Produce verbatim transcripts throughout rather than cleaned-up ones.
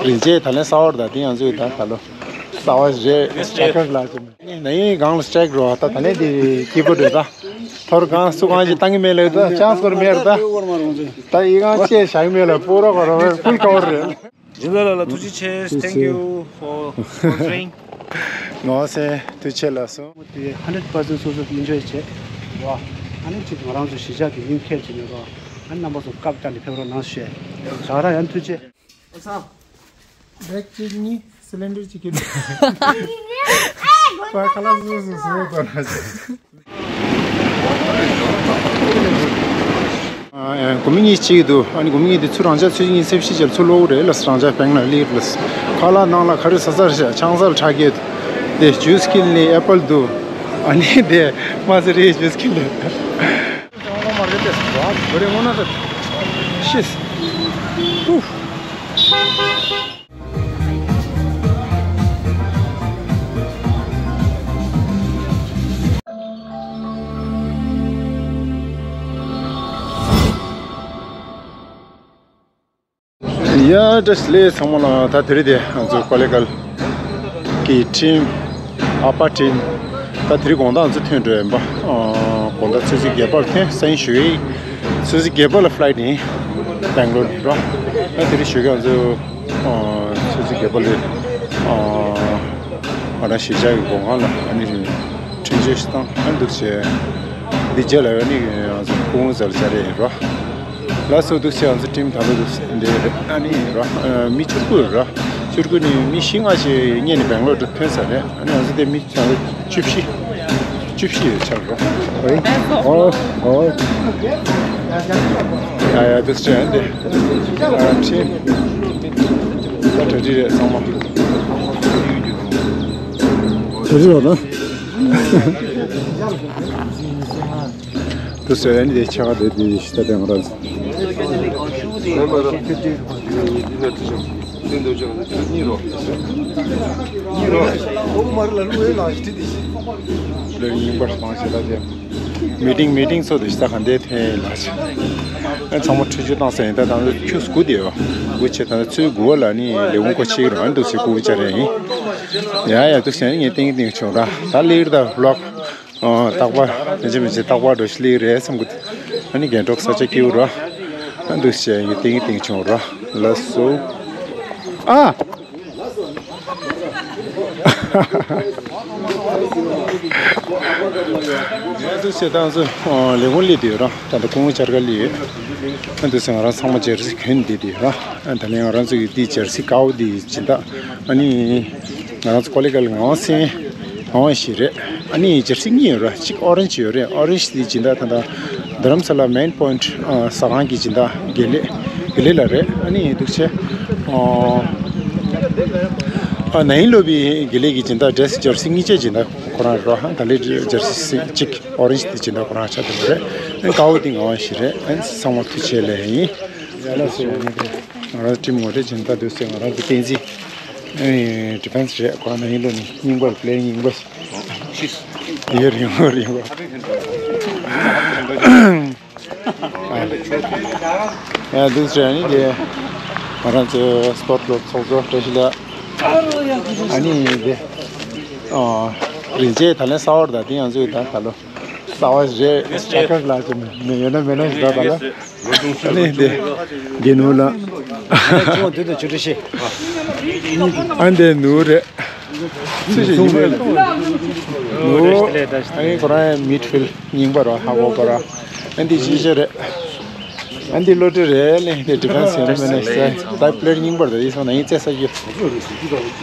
རིན་ཆེན་ད་ལན་གསར་པ་རེད། ད་དེ་ང་ཚོའི་ད་ད་ལོ་གསར་པ་རེད། སི་ཊི་ཀར་ལ་ཅིག་ནི་ན་ཡིན་སྒང་ལ་སི་ཊི་ཀར་རོ། ད་ད་ལན་དེ་སྐྱིད་པོ་རེད། ད་ཐོར་གང་སུ་གང་ཅིག་བཏང་གི་མེད་ལ། ད་ཅང་སྐོར་མེད་རེད། ད་ད་ཡི་གང་ཅེས་བཞག་གི་མེད་ལ། སྤོ་རོགས་ག་རོ་བའི་ཕུལ་ཀ་བར་རེད། རིན་ལ་ལ་ལ་ཐུགས་རྗེ་ཆེ། Thank you for sponsoring. ངོ་སེ་ཐུགས་རྗེ་ཆེ་ལགས་སོ། དེ་hundred percent སོ་སོ་ཨིན་ཇོའི་བྱེད། ཨ་ནི་ཅིག་ང་རང་ཚོ་གཞིས་ཆགས་ཀྱི་ཡུལ་ཁྱེད་ཅིག་ནས་རོ། ཨ་ནི་རྣམ་པ་ཚོ་སྐབས་བཀའ་འདི་ཕེབས་རོགས་གནང་ཞུ། ད་རང་ཡང་ཐུགས་རྗེ་ཆེ། བེག་གཅིག་གཉིས། སི་ལིན་ཌར་གཅིག་གི་པ་ཁ་ལག་སོ་སོ་སོ་སོ་ན། ཨ་ཨ་དགོས་མི་གཉིས་གཅིག་འདུག་ཨ་ནི་དགོས་མི་གཉིས་དེ་ཚུར་རང་ཅག་ཚོད་གཉིས་ཚེབ་ཤི་ཅལ་ཚུར་ལོག་རེད་ལ། རང་ཅག་བེང་ལ་ལིར་ལ། ཁ་ལག་ནང་ལ་ག་རེ་ཟ་ཟ་རེད་ཤག་ཆང་ས་ལ་ཁྲག་སྐྱེད་དེ། ཇུས་ཀིན་ལས་ཨེ་པལ་འདུག་ཨ་ནི་དེ་མ་ཟེར་རེད། ཇུས་ཀིན་ལས། ཤིས། ཨུ། ཡ་བཀྲ་ཤིས་བདེ་ལེགས་ཚང་མ་ལ། ད་དེ་རིང་དེ་ང་ཚོ་ཀོ་ལེ་གལ་གྱི་ཊིམ་ཨ་ཕ་ཊིམ་ད་དེ་རིང་དགོང་དག་ང་ཚོ་ཐོན་འགྲོ་ཡིན་པ། ཨ་དགོང་དག་ཆུ་ཚོད་བརྒྱད་པར་ཐོན། སང་ཉིན་ཞོགས་ཀས་ཆུ་ཚོད་བརྒྱད་པ་ལ་ཕ་ལའི་ཊི་ཡིན། སྦེང་ལོར་ནས་རོ། ད་དེ་རིང་ཞོགས་ཀས་ང་ཚོ་ཨ་ཆུ་ཚོད་བརྒྱད་པ་ལ་ཨ་ང་རང་གཞིས་ཆགས་ཀྱི་སྒོ་ཁང་ལ་ཨ་ནི་འཕྲིན་བཅོལ་ཞིག་བཏང་ཨ་འདུག་བྱས། འདི་རྗེས་ལ་ཨ་ནི་ང་ཚོ་སྐུ་ངོ་ཟེར་བྱ་རེད་རོ། ལགས་སོ། འདུག་བྱས་ང་ཚོ་ཊིམ་ད་ལོ་འདུག་འདི་རེད། ཨ་ནི་རོ་ཨ་མི་བཅུ་དགུ་རེད་རོ། བཅུ་དགུ་ནི་མི་བཞི་ལྔ་ཞིག་སྔོན་ནས་སྦེང་ལོར་དུ་ཐོན་ཚར་རེད། ཨ་ནི་ང་ཚོ་དེ་མི་ད་ལོ་བཅུ་བཞི། བཅུ་བཞི་ཡོད་ཆགས་རོ། ཨོ་ཨོ། ཡ་ཡ་འདུག་བྱས་འདི་ཨ་ཊིམ་ད་གྲ་སྒྲིག་རེད་ཚང་མ། གྲ་སྒྲིག་རོགས་གནང་། དུ་སོ་ཡ་ནི་དེ་ཆ་ག་དེ་དེ་ཤི་ད་དེ་ང་རང་། ལོ་རིང་པར་སྤང་བྱེད་ལ་དེ། མི་ཊིང་མི་ཊིང་ཚོ་དེ་ཤི་ད་ག་འདས་ཐེ་ལ་ཆ། ཚང་མ་ཁྲུས་ཆུ་བཏང་ཟེར་ཡིན། ད་དང་ཁྱུ་སྒུ་དེ་ཡོ། སྒུ་ཆེ་ད་ཚོས་སྒུ་བ་ལ་ནི་ལེའུ་ཀོ་ཆིག་རང་འདུག་ཟེར་སྒུ་བ་ཅ་རེ་ཡིན། ཡ་ཡ་འདུག་ཟེར་ངས་ཏིང་ཏིང་ཆུང་ར་ད་ལེར་ད་ལོག་ཨོ། རྟག་པར་ཡིན་གཅིག་མིན་གཅིག་རྟག་པར་འགྲོ་ཤི་ལི་རེད་བསམ་གི། ཨ་ནི་རྒན་གྲོགས་ས་ཆ་སྐྱིད་ར། ཨ་འདུག་བྱས་ཡི་ཏིང་ཏིང་ཆུང་ར། ལ་སོ། ཨ། ཨ་འདུག་བྱས་ད་ང་ཚོ་ལས་ཁུངས་སླེབས་དུས་ར། ད་ལྟ་ཁོང་བཅར་ག་སླེབས་ཡོད། ཨ་འདུག་བྱས་ང་རང་ཚང་མ་ཇར་སི་གྱོན་བསྡད་དུས་ར། ཨ་ད་ནི་ང་རང་ཚོ་ཡི་ཏི་ཇར་སི་ཀའོ་དེ་སྦྱིན་བདག་ཨ་ནི། ང་རང་ཚོ་ཀོ་ལི་གལ་ངོ་སེ་ངོ་ཞིག་རེད། ཨ་ནི་ཇར་སི་གཉིས་ཡོད་ར། གཅིག་ཨོ་རེན་ཇི་ཡོད་རེད། ཨོ་རེན་ཇི་དེ་སྦྱིན་བདག་ད་ལྟ་རྡ་རམ་ས་ལ་མེན་པོ་ཡིན་ཊི་ཟ་ཁང་གི་སྦྱིན་བདག་དགེ་ལེགས་དགེ་ལེགས་ལགས་རེད། ཨ་ནི་འདུག་བྱས་ཨ་ན་ཡིན་ལོ་བི་དགེ་ལེགས་ཀྱི་སྦྱིན་བདག་ཌེ་སི་ཇར་སི་གཉིས་ཆ་སྦྱིན་བདག་ཁོ་རང་རེད་ར། ད་ལེ་ཇར་སི་གཅིག་ཨོ་རེན་ཇི་དེ་སྦྱིན་བདག་ཁོ་རང་ཆ་དེ་རེད། ཨ་ནི་ཀའོ་དེ་ངོ་ཞིག་རེད། ཨ་ནི་ཚང་མ་ཐུགས་རྗེ་ཆེ་ལབ་ཡིན། ཡ་ལ་སོ་ཡ་ནི་དེ་ང་རང་ཊིམ་ངོ་རེ་སྦྱིན་བདག་འདུག་ཟེར་ང་རང་ཚོ་བསྟན་འཛིན། ཨེ་ཌི་ཕེན་སི་རེད། ཁོ་རང་ནང་ཡིན་ལོ་ནི་རྙིང་པར་པི་ལེ་ཡར་རྙིང་པ། ཡེ་རིང་པོ་རིང་པོ། ཡ་འདུག་ཟེར་ནི་དེ་ང་རང་ཚོའི་སི་པོར་ཊི་ཀླབ་ཚོགས་གཙོ་བཀྲ་ཤིས་ལགས། ཨ་ནི་དེ་ཨ་རིན་ཆེན་ད་ལན་གསར་པ་རེད། ད་དེ་ང་ཚོའི་ད་ད་ལོ། གསར་པ་རེད། ཆ་ཁག་ལ་ཅི་མི་ཡོད་ན་མེད་ན་ཞིག་ད་ད་ལ། ཨ་ནི་འདི་དགེ་ནུ་ལགས། ཁོང་དེ་དང་ཆུ་ཁྲི་ཤེས། ཨ་འདི་ནུ་རེད། སུ་ཞིག་ཡིན་པས་ལ། ནུ། ཨ་ནི་ཁོ་རང་མིད་ཕིལ་རྙིང་པ་ར་ཧ་གོ་གོ་ར། ཨ་འདི་ཅི་ཞིག་རེད། ཨ་འདི་བློ་གྲོས་རེད་ལེ། འདི་ཌི་ཕེན་སི་ཡིན་ན་མེད་ན་ཞིག་ད་པི་ལེ་ཡར་རྙིང་པ་རེད། ད་ཡིན་སོང་ན་ཡིན་རྩེ་ས་རྒྱུ།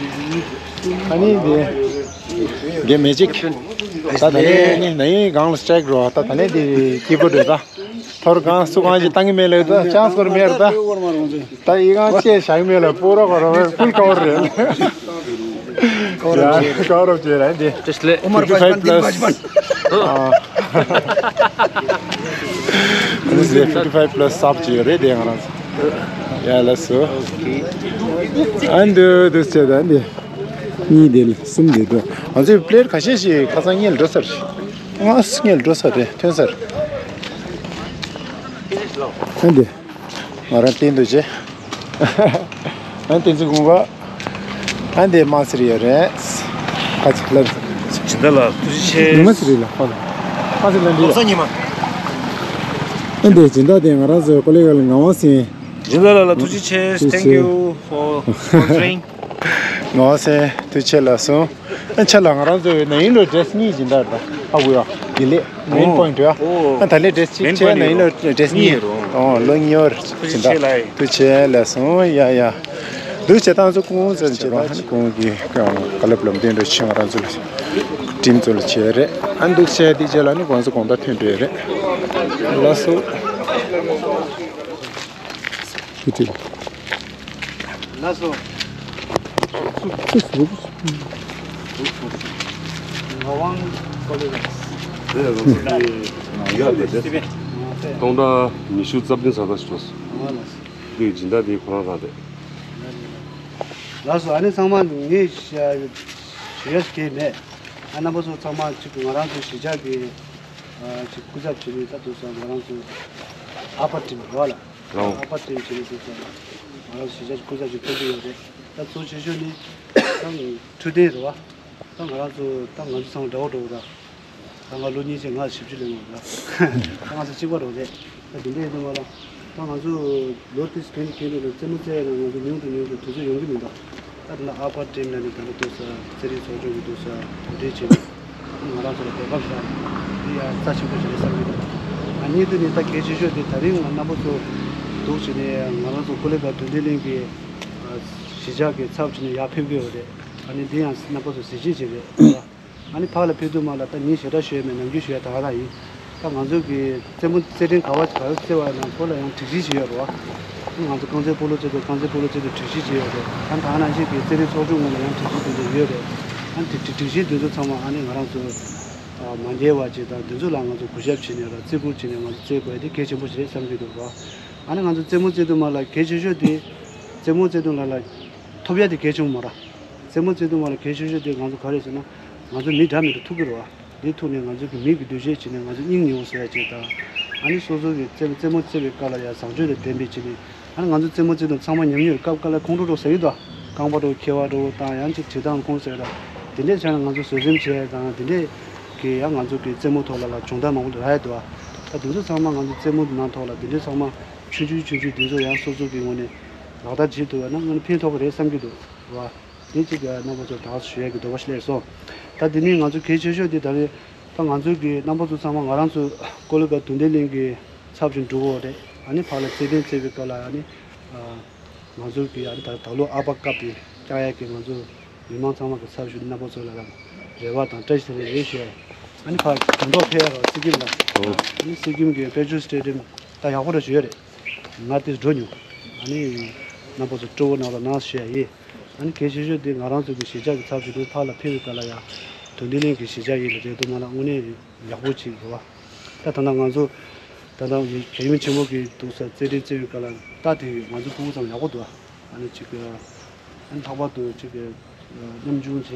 ཨ་ནི་འདི། འདི་མེ་ཇིག་ད་ད་ནས་ནས་ནས་གང་ལ་སི་ཊི་རེག་རོ། ད་ད་ནས་འདི་སྐྱིད་པོ་འདུག་ད་ཐོར་གང་སུ་གང་ཞིག་བཏང་གི་མེད་ལ། ད་ཅང་སྐོར་མེད་ར། ད་ད་ཡི་གང་ཅེས་བཞག་གི་མེད་ལ། སྤོ་རོགས་ག་རོགས་ཕུལ་ཀ་བར་རེད། ཀ་བར་བྱས་ར་འདི། Just let. Fifty five plus. This is fifty five plus sub ཅིག་ཡོད་རེད་དེ་ང་རང་ཚོ། ཡ་ལགས་སོ། ཨ་འདི་འདུག་བྱས་ད་འདི། གཉིས་དེ་ལ་གསུམ་དེ་འདུག་ང་ཚོའི་པི་ལེ་ཡར་ཁ་ཤས་ཤིག་ཁ་སང་སྔོན་ལ་འགྲོ་ཚར། ང་སྔོན་ལ་འགྲོ་ཚར་རེད། ཐོན་ཚར། ཨ་འདི། ང་རང་སྟེང་དུ་བྱས། ཨ་བསྟན་འཛིན་དགུང་པ། ཨ་འདི་དམངས་སེར་ཡོད་རེད། ཁ་ཅིག་ལབ། སྦྱིན་བདག་ལགས་ཐུགས་རྗེ་ཆེ། ཉི་མ་ཟེར་རེད་ལ་ཧོ་ལ། ཨ་ཟེར་ལ་འདི་ལ། ཉི་མ། ཨ་འདི་སྦྱིན་བདག་དེ་ང་རང་ཚོའི་ཀོ་ལི་གྷལ་ངག་དབང་སེང་། སྦྱིན་བདག་ལགས་ལ་ཐུགས་རྗེ་ཆེ། Thank you for sponsoring. ངག་དབང་སེང་ཐུགས་རྗེ་ཆེ་ལགས་སོ། ཨ་ཆ་ལ་ང་རང་ཚོའི་ནང་ཡིན་ལོ་ཌེ་རེ་སི་གཉིས་སྦྱིན་བདག་རེད་ཨ་ཁུ་ཡ། དེ་ལས་མེན་པོ་ཡིན་ཊི་ཡ། ཨ་ད་ལས་ཌེ་རེ་སི་གཅིག་ཆེ་ནང་ཡིན་ལོ་ཌེ་རེ་སི་གཉིས་རེད། ཨོ་ལོ་གཉིས་པ་རེད། ཐུགས་རྗེ་ཆེ་ལགས། ཐུགས་རྗེ་ཆེ་ལགས་སོ་ཡ་ཡ། འདུག་བྱས་ད་ང་ཚོ་ཁོང་ཚོ་བྱས་ད་ཧ་ནི་ཁོང་གི་བཀའ་སློབ་ལམ་སྟོན་འགྲོ་ཆེ་ང་རང་ཚོ་ལ་ཊིམ་ཚོ་ལ་བྱས་རེད། ཨ་འདུག་བྱས་དེ་རྗེས་ལ་ནི་ཁོང་ཚོ་དགོང་དག་ཐོན་འགྲོ་ཡས་རེད། ལགས་སོ། ཁྱི་ཁྱི། ལགས་སོ། སུ་སུ། ངག་དབང་ཀོ་ལི་གྷལ། དེ་ལ་ང་ཚོ་དེ་ཡག་དེ་དེ། སྟོང་ཕྲག་ཉི་ཤུ་རྩ་བདུན་ཙམ་ཞིག་འགྲོ་སོང་། ཨ་ལགས་སོ། དེའི་སྦྱིན་བདག་དེ་ཁོ་རང་རང་རེད། ལགས་སོ། ཨ་ནི་ཚང་མ་ངས་ཞུ་ཡ་ཞིག་མེད། ཨ་རྣམ་པ་ཚོ་ཚང་མ་གཅིག་ང་རང་ཚོ་གཞིས་ཆགས་ཀྱི་ཨ་གཅིག་སྐུ་ཚབ་བྱེད་མི་ད་དུ་སོང་ང་རང་ཚོ་ཨ་ཕ་ཊིམ་རེད་བ་ལ། ཨ་ཕ་ཊིམ་བྱེད་མི་དུ་སོང་ང་རང་ཚོ་གཞིས་ཆགས་ཀྱི་སྐུ་ཚབ་ཅིག་ཐོན་གྱི་ཡོད་རེད། ད་གཙོ་ཆེ་ཤོས་ནི་ད་འཕྲོད་བསྟེན་རེད་བ། ད་ང་རང་ཚོ་ད་ང་ཚོ་ཚང་མ་འདྲ་བོ་འདྲ་བོ་ར། ད་ང་ལོ་གཉིས་ཆེ་ང་བཞི་བཅུ་ལོན་ཡོད་ར། ད་ང་ཚོ་གཅིག་པ་འདྲ་བོ་རེད། ད་དེ་འདྲ་ཡིན་དུས་མ་ལ། ད་ང་ཚོ་ལོ་དེ་གན་གན་དུ་ལ་རྩེད་མོ་རྩེ་ཡ་ན་ང་ཚོ་ཉུང་དུ་ཉུང་དུ་དུས་ཚོད་ཡོང་གི་མི་འདུག་ད་དེ་ལ་ཨ་ཕ་ཊིམ་ལ་ནི་ད་ལྟ་དུས་ས་རྩེད་རིགས་ཚོགས་ཆུང་གི་དུས་ས་གོ་སྒྲིག་བྱས་ནས་ང་རང་ཚོ་ལ་གོ་སྐབས་ཤར་འདི་ཡ་རྩ་ཆེན་པོ་ཞིག་རེད་བསམ་གྱི་འདུག་ཨ་གཉིས་དུ་ནི་ད་གལ་ཆེ་ཤོས་དེ་ད་རིང་ང་རྣམ་པ་ཚོ་འདུག་བྱས་ནས་ང་རང་ཚོ་ཀོ་ལི་གྷལ་དོན་ལྡན་གླིང་གི་གཞིས་ཆགས་ཀྱི་ཚབ་བྱས་ནས་ཡར་ཕེབས་ཀྱི་ཡོད་རེད། ཨ་ནི་འདི་ཡང་རྣམ་པ་ཚོ་གཟི་བརྗིད་ཅིག་རེད། ཨ་ནི་ཕར་ལ་ཕེབས་དུས་མ་ལ་ད་ངས་ཞེ་དྲག་ཞུ་ཡ་མེད། ནམ་རྒྱུན་ཞུ་ཡ་ད་ག་རང་ཡིན། ད་ང་ཚོ་གི་རྩེད་མོ་རྩེད་འགྲན་ག་བ་ག་རེ་རྩེ་བ་ཡིན་ན་ཁོ་ལ་ཡང་སྒྲིག་གཞི་ཞིག་ཡོད་རེད་བ། ང་ཚོ་རྐང་རྩེད་སྤོ་ལོ་རྩེ་དུས་རྐང་རྩེད་སྤོ་ལོ་རྩེ་དུས་སྒྲིག་གཞི་ཞིག་ཡོད་རེད། ཨ་ད་ག་ནང་བཞིན་གི་རྩེད་རིགས་ཚོགས་ཆུང་ངོས་ལ་ཡང་སྒྲིག་གཞི་དེ་འདྲ་ཡོད་རེད། ཨ་ནི་སྒྲིག་སྒྲིག་གཞི་དེ་ཚོ་ཚང་མ་ཨ་ནི་ང་རང་ཚོ་མ་འགལ་བ་ཅིག་དང་དེ་ཚོ་ལ་ང་ཚོ་གུས་ཞབས་བྱས་ནས་ར་བརྩི་བཀུར་བྱས་ནས་ང་ཚོ་རྩེ་དགོས་ཡ་དེ་གལ་ཆེན་པོ་ཞིག་རེད་བསམ་གྱི་འདུག་ར། ཨ་ནི་ང་ཚོ་རྩེད་མོ་རྩེ་དུས་མ་ལ་གལ་ཆེ་ཤོས་དེ་རྩེད་མོ་རྩེ་དུས་ལ་ལ་ཐོབ་ཡ་དེ་གལ་ཆེན་པོ་མ་ར། རྩེད་མོ་རྩེ་དུས་མ་ལ་གལ་ཆེ་ཤོས་དེ་ང་ཚོ་ག་རེ་ཟེར་ན། ང་ཚོ་མི་འདྲ་མི་འདྲ་ཐུག་གི་རེད་བ། འདི་ཐུག་ནས་ང་ཚོ་གི་མི་གི་འདུ་ཤེས་བྱས་ནས་ང་ཚོ་སྙིང་ཉེ་བོ་བཟོ་ཡ་ཅིག་དང་། ཨ་ནི་སོ་སོ་གི་རྩེད་རྩེད་མོ་རྩེ་བའི་སྐབས་ལ་ཡ་བཟང་སྤྱོད་དང་ལྡན་པའི་ཆེད་ནས། ཨ་ནི་ང་ཚོ་རྩེད་མོ་རྩེ་དུས་ཚང་མ་ཉམས་མྱོང་ཡོད་སྐབས་སྐབས་ལ་ཁོང་ཁྲོ་ཁྲོ་ཟ་གི་འདུག་རྐང་པ་འདྲ་བོ་འཁེལ་བ་འདྲ་བོ་དང་ཡང་ཅིག་བྲིས་སྟངས་ཁོང་ཟེར་ད། དེ་འདྲས་བྱས་ན་ང་ཚོ་བཟོད་སེམས་བྱས་དང་དེ་འདྲས་ཀྱི་ཡང་ང་ཚོ་གི་རྩེད་མོ་ཐོག་ལ་ལ་སྦྱོང་བརྡར་མང་པོ་རག་ཡ་འདུག་ད་དེ་ཚོ་ཚང་མ་ང་ཚོ་རྩེད་མོ་ནང་ཐོག་ལ་དེ་འདྲས་ཚང་མ་ཆུང་ཆུང་ཆུང་ཆུང་དེ་ཚོ་ཡང་སོ་སོ་གི་ངོས་ནས་ལག་བསྟར་བྱེད་ཐུབ་པ་ན་ང་ནི་ཕན་ཐོགས་ཀྱི་རེད་བསམ་གྱི་འདུག་བ། དེ་གཅིག་གི་རྣམ་པ་ཚོར་དག་ཞུ་ཡས་ཀྱི་འདོད་པ་ཞིག་སླེབས་སོང་། ད་དེ་ནས་ང་ཚོ་གལ་ཆེ་ཤོས་དེ་ད་རེས་ད་ང་ཚོ་གི་རྣམ་པ་ཚོ་ཚང་མ་ང་རང་ཚོ་ཀོ་ལི་གྷལ་དོན་ལྡན་གླིང་གི་ཚབ་ཞིག་འགྲོ་གི་ཡོད་རེད། ཨ་ནི་ཕར་ལ་རྩེད་འགྲན་རྩེ་བའི་སྐབས་ལ་ཨ་ནི་ང་ཚོ་གི་ཨ་ནི་ད་ད་ལོ་ཨ་ཕ་ཀབ་དེ་བཅར་ཡས་ཀྱི་ང་ཚོ་མི་མང་ཚང་མ་གི་ཚབ་ཞུ་རྣམ་པ་ཚོ་ལ་རེ་བ་དང་བཀྲ་ཤིས་བདེ་ལེགས་ཞུ་ཡས། ཨ་ནི་ཕར་དོན་ཐོག་ཕེབས་ཡ་རོགས་སི་ཀིམ་ལ། ཨ་ནི་སི་ཀིམ་གི་པེ་ཇོ་སི་ཊེ་ཌི་ཡམ་ད་ཡག་པོ་ར་ཞུ་ཡོད་རེད། ང་དེ་འགྲོ་མྱོང་། ཨ་ནི་རྣམ་པ་ཚོ་སྤྲོ་བོ་གནང་རོགས་གནང་ཞུ་ཡ་ཡིན། ཨ་ནི་གལ་ཆེ་ཤོས་དེ་ང་རང་ཚོ་གི་གཞིས་ཆགས་ཀྱི་ཚབ་ཞུ་དུས་ཕར་ལ་ཕེབས་པའི་སྐབས་ལ་ཡང་དོན་ལྡན་གླིང་གི་གཞིས་ཆགས་ཡིན་པ་རེད་འདུག་མ་ལ་དངོས་གནས་ཡག་པོ་ཅིག་རེད་བ། ད་ད་ལྟ་ང་ཚོ་ད་ལྟ་རྒྱལ་ཡུམ་ཆེན་མོ་གི་འདུག་ས་རྩེད་འགྲན་རྩེ་བའི་སྐབས་ལ་ད་དེ་ང་ཚོ་ཕྲུ་གུ་ཚང་ཡག་པོ་འདུག་ཨ་ནི་ཅིག་ཨ་ནི་ལྷག་པར་དུ་ཅིག་ཉམ་ཆུང་བྱས་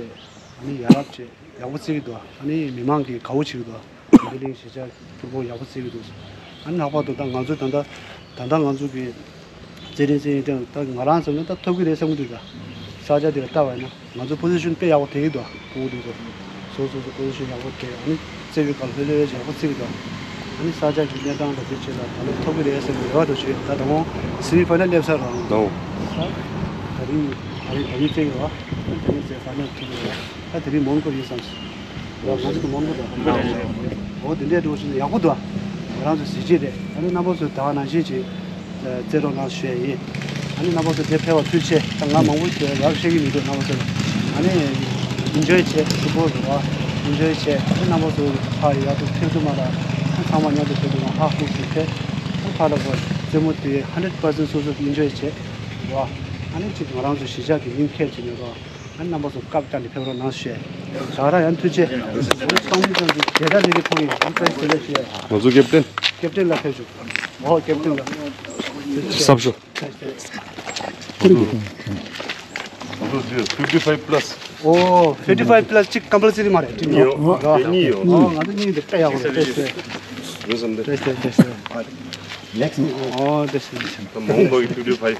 ཨ་ནི་ཡ་རབས་བྱས། ཡག་པོ་བརྩི་གི་འདུག་ཨ་ནི་མི་མང་གིས་དགའ་བོ་བྱེད་ཀྱི་འདུག་དེ་གླིང་གཞིས་ཆགས་ཕུར་བུ་ཡག་པོ་བརྩི་གི་འདུག་ཨ་ནི་ལྷག་པར་དུ་ད་ང་ཚོ་ད་ལྟ་ད་ལྟ་ང་ཚོ་གི་རྩེད་འགྲན་རྩེད་ཡིན་ཀྱང་ད་ང་རང་བསམ་ན་ད་ཐོབ་ཀྱི་རེད་བསམ་གྱི་འདུག་ད་ས་ཆ་དེ་ལ་ལྟ་བ་ཡིན་ན་ང་ཚོ་པོ་ཟི་ཤན་དཔེ་ཡག་པོ་དེད་ཀྱི་འདུག་ཕུར་བུ་དེ་ཚོ་སོ་སོ་སོ་པོ་ཟི་ཤན་ཡག་པོ་དེད། ཨ་ནི་རྩེད་པའི་སྐབས་ལྷོད་ལྷོད་ཡག་པོ་རྩེ་གི་འདུག་ཨ་ནི་ས་ཆ་གི་གནས་སྟངས་དང་དེ་ཆེད་ལ་ད་ལོ་ཐོབ་ཀྱི་རེད་བསམ་གྱི་རེ་བ་འདྲ་བྱོས། ད་ད་དུང་སི་མི་ཕ་ཡི་ནལ་སླེབས་ཚར་རང་ད་ད་རིང་ད་རིང་ད་རིང་རྩེད་ཀྱི་རེད་བ། ད་རིང་རྩེད་ཕ་ཡི་ནལ་ཐུག་གི་རེད་བ། ད་དེ་རིང་མོན་གྷོ་ཡིན་བསམ་སོང་། ང་ཚོ་གི་མོན་གྷོ་དང་། འོ་དེ་འདྲའི་འགྲོ་བཞིན་ཡག་པོ་འདུག་ང་རང་ཚོ་གཟི་བརྗིད་རེད། ཨ་ནི་རྣམ་པ་ཚོ་ད་ག་ནང་བཞིན་གྱིས་རྩེད་རོགས་གནང་ཞུ་ཡས་ཡིན། ཨ་ནི་རྣམ་པ་ཚོ་འདིར་ཕེབས་པར་ཐུགས་རྗེ་ཆེ། ད་ང་མང་པོ་ཞིག་རབ་བཤད་ཀྱི་མི་འདུག་རྣམ་པ་ཚོ་ལ། ཨ་ནི་ཨིན་ཇོའི་བྱས་སུ་པོ་རེད་བ། ཨིན་ཇོའི་བྱས། ཨ་ནི་རྣམ་པ་ཚོ་ཕར་ཡར་དུ་ཕེབས་དུས་མ་ལ་ཚང་མ་མཉམ་དུ་ཕེབས་དུས་མ་ཧ་ཧུ་ཞིག་ཕེབས། ཨ་ནི་ཕར་ལ་བ་རྩེད་མོ་དེ་ཧན་ཌེ་རེཌ་པར་སེན་ཊི་སོ་སོ་ཨིན་ཇོའི་བྱས་རེད་བ། ཨ་ནི་གཅིག་ང་རང་ཚོ་གཞིས་ཆགས་ཀྱི་དབྱིན་སྐད་བྱས་ནས་རོགས། ཨ་ནི་རྣམ་པ་ཚོ་སྐབས་བཅར་ནས་ཕེབས་རོགས་གནང་ཞུ། ད་རང་ཡང་ཐུགས་རྗེ་ཆེ། གཏོང་མི་ཚང་གི་རྒྱལ་དར་ལེན་གྱི་ཕོག་ཡིན། ཨ་ནི་བཀྲ་ཤིས་བདེ་ལེགས་ཞུ། ང་ཚོ་ཀེབ་ཏན། ཀེབ་ཏན་ལ་ཕེབས་ཞུ། ཨོ་ཀེབ་ཏན་ལ། གསབ་ཞུ། ང་ཚོ་འདི་ཕིབ་ཊི་ཕའིབ་པ་ལ་སི། ཨོ་ཕིབ་ཊི་ཕའིབ་པ་ལ་སི་ཅིག་ཀམ་པལ་སི་རི་མ་རེད་ཀྲིན་ཡོད། ཡོད་ཨོ་གཉིས་ཡོད། ཨོ་ང་ཚོ་གཉིས་འདི་དཔེ་ཡག་པོ་རེད། བཀྲ་ཤིས་བདེ་ལེགས། བཀྲ་ཤིས་བདེ་ལེགས། ཨོ་བཀྲ་ཤིས་བདེ་ལེགས། ད་མོན་གྷོ་གི་ཕིབ་ཊི་ཕའིབ།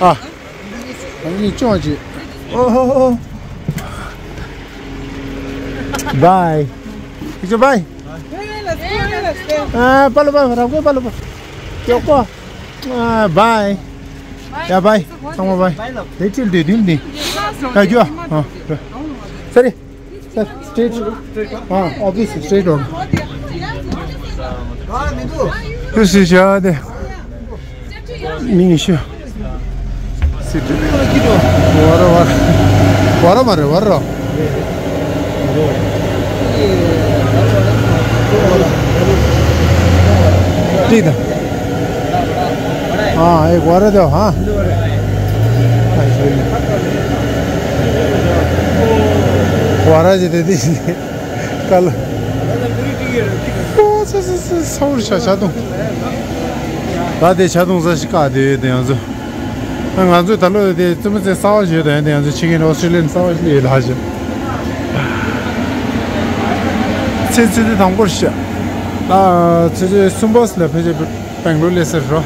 ཨ། ཨ་ནི་ཅོང་ཅི། ཨོ་ཧོ་ཧོ། བའི། ཡིག་ཆ་བའི། ཨ་པ་ལོ་པ་རང་གོ་པ་ལོ་པ། ཀྱོག་པ། ཨ་བའི། ཡ་བའི། ཚང་མ་བའི། ལེ་ཅིལ་དེ་དིན་དིན། ཡ་ཀྱོ། ཨ་ས་རེ། Sir, straight. हाँ, obviously, straight होगा। This is याद है। नहीं, issue. Sit. वारा, वारा। वारा मारे, वारा। ठीक है। हाँ, एक वारा दो, हाँ। वारा जी दे दी। ཀ་ལ། ཨོ་ས་ས་ས་ས་འུར་ཤ་ཆ་དུང་། ད་དེ་ཆ་དུང་ས་ཞིག་ཀ་དེ་དེ་ཡང་ཚོ། ང་ཚོས་ད་ལོ་དེ་བཙུན་མོ་ཚེ་གསར་བ་བྱོས་དང་དེ་ཡང་ཚོ་ཕྱི་རྒྱལ་ཨོ་སི་ཀྲི་ལི་ཡན་གསར་བ་ཞིག་ལས་ལྷག་བྱོས། ཚེ་ཚེ་དེ་དང་པོར་ཤ། ད་ཚེ་ཚེ་གསུམ་པ་ལ་ཕེབས་བྱས་བེང་ལོར་ལས་ཟེར་རོ།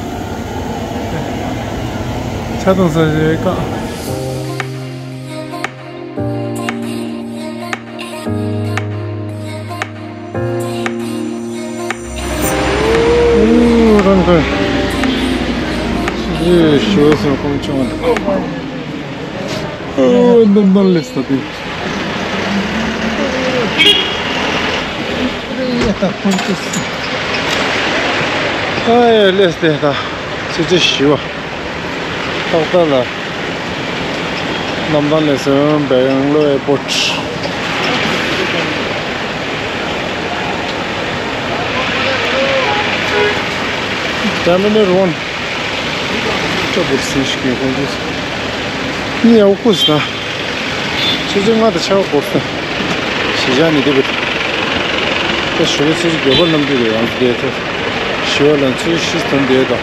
ཆ་དུང་ས་ཞིག་ཀ། རང་གི་ཞི་བའི་ཞོ་སོགས་གོང་ཆུང་བ། ཨོ་འདམ་འདམ་ལས་ས་དེ། ཨ་ཡ་ལས་དེ་ད་ཙི་ཙི་ཞི་བ། ཏག་ཏག་ལ། རྣམ་ཐར་ལས་སོན་བེང་ལོར་ཨེར་པོར་ཊི། Terminal one. ཅོ་བུར་སི་ཞིག་གི་ཁོང་ཚོས་ནི་ཡག་པོ་ས། ཆུ་ཚོད་ལྔ་དང་ཕྱེད་ཀ་འགོར་ས། གཞིས་ཆགས་ནས་དེ་བུར། ད་ཞོགས་པ་ཆུ་ཚོད་བརྒྱད་པ་ལམ་དུ་རེད་ཡང་དེ་ཐོག་ཞི་བ་ལ་ཆུ་ཚོད་བཞི་ཐོན་དེ་དང་།